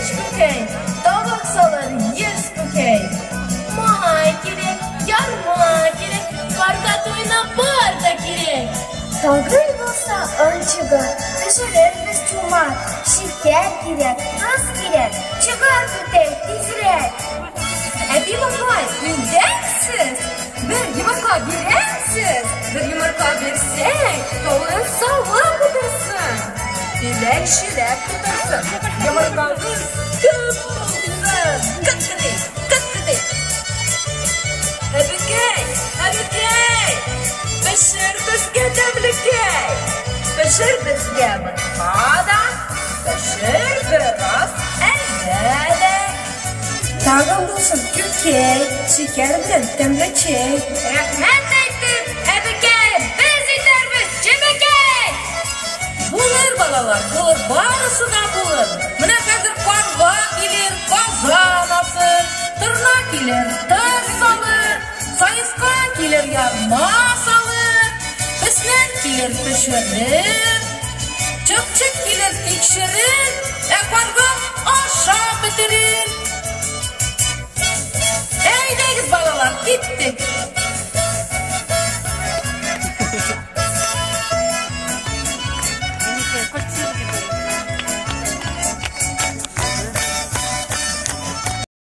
Өч күкәй, табак салыр 100 күкәй. Май кирәк, ярма кирәк, карга туена бар да кирәк. Тагын булса ончыгы, пешерербез чумак. Шикәр кирәк, тоз кирәк, чыгар түтәй тизрәк. Әби бабай, өйдәмсез? Бер йомырка бирәмсез? Бер йомырка бирсәң, тавык салып утырсын. Иләк чиләк тутырсын. Йомыркагыз күп булсын. Кыт-кыдый, кыт-кыдый. Әбекәй, әбекәй, пешер безгә тәмлекәй. Пешер безгә ботка да, пешер бераз әлгә дә. Тагын булсын күкәй, шикәр белән тәмле чәй. Рәхмәт әйтеп, әбекәй, без итәрбез чебекәй. Булыр, балалар, булыр, барысы да булыр. Менә хәзер карга килер, казан асыр, торна килер, тоз салыр, саескан килер, ярма салыр, песнәк килер, пешерер, чыпчык килер, тикшерер, ә карга аш